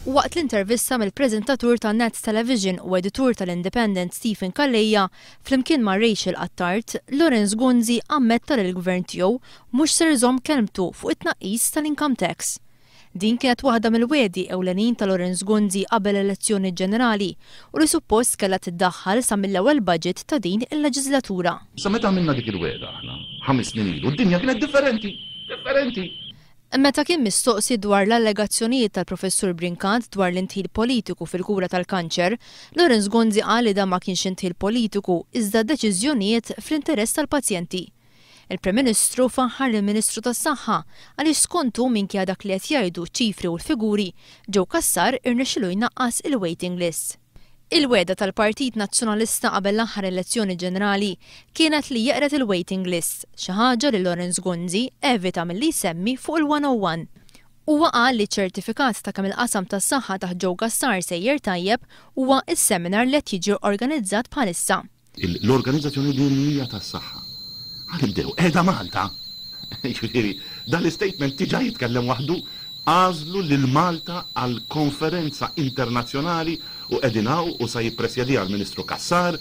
Waqt l-intervista mill-preżentatur ta' Net Television u editur tal-Independent Stephen Calleja flimkien ma' Rachel Attard, Lawrence Gonzi ammetta li l-gvern tiegħu mhux ser iżomm kelmtu fuq it-tnaqqis tal-income tax. Din kienet waħda mill-wegħdi ewlenin ta' Lawrence Gonzi qabel l-elezzjoni ġenerali u li suppost kellha tiddaħħal sa mill-ewwel budget ta' din il-leġiżlatura. Sa meta għamilna dik il-wegħda aħna, 5 snin ilu, d-dinja kienet differenti! Differenti! Meta kien mistoqsi dwar l-allegazzjonijiet tal-Professur Brincat dwar l-indħil politiku fil-kura tal-kanċer, Lawrence Gonzi qal li dan ma kienx indħil politiku iżda deċiżjonijiet fl-interess tal-pazjenti. Il-Prim Ministru faħħar lill-Ministru tas-Saħħa għaliex skontu minkejja dak li qed jgħidu ċ-ċifri u l-figuri, Joe Cassar irnexxielu jnaqqas il-waiting list. Il-wegħda tal-Partit Nazzjonalista qabel l-aħħar elezzjoni ġenerali kienet li jeqred il-waiting list, xi ħaġa li Lawrence Gonzi evita milli jsemmi fuq il-101. Huwa qal li ċertifikat ta' kemm il-qasam tas-saħħa taħt Joe Cassar sejjer tajjeb huwa s-seminar li qed jiġi organizzat bħalissa. L-Organizzazzjoni Dinjija tas-Saħħa. Ħa nibdew, qiegħda Malta. Jiġifieri, dan l-istatement diġà jitkellem waħdu, għażlu lil Malta għal konferenza internazzjonali u qegħdin hawn u sa jippresjediha l-Ministru Cassar.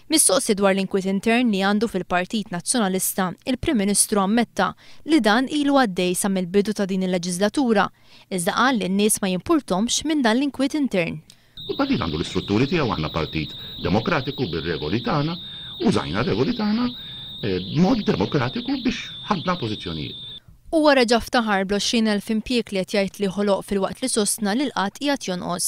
Mistoqsi dwar l-inkwiet intern li għandu fil-Partit Nazzjonalista, il-Prim Ministru ammetta li dan ilu għaddej sa mill-bidu ta' din il-leġislatura, iżda qal li n-nies ma jimpurtomx minn dan l-inkwiet intern. Il-partit għandu l-istrutturi tiegħu, aħna partit demokratiku bir-regoli tagħna, użajna r-regoli tagħna b'mod demokratiku biex ħadna pożizzjonijiet. Huwa reġa' ftaħar bl-20,000 impjieg li qed jgħid li ħoloq filwaqt li sostna li l-qgħad qiegħed jonqos.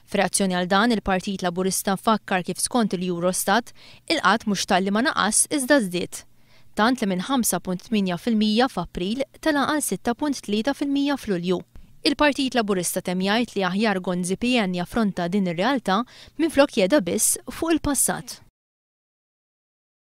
F'reazzjoni għal dan, il-Partit Laburista fakkar kif skont il-Eurostat, il-qgħad mhux talli ma naqas iżda żdied. Tant li minn 5.8% f'April tela' għal 6.3% f'Lulju. Il-Partit Laburista temm jgħid li aħjar Gonzi PN jaffronta din ir-realtà minflok jedha biss fuq il-passat.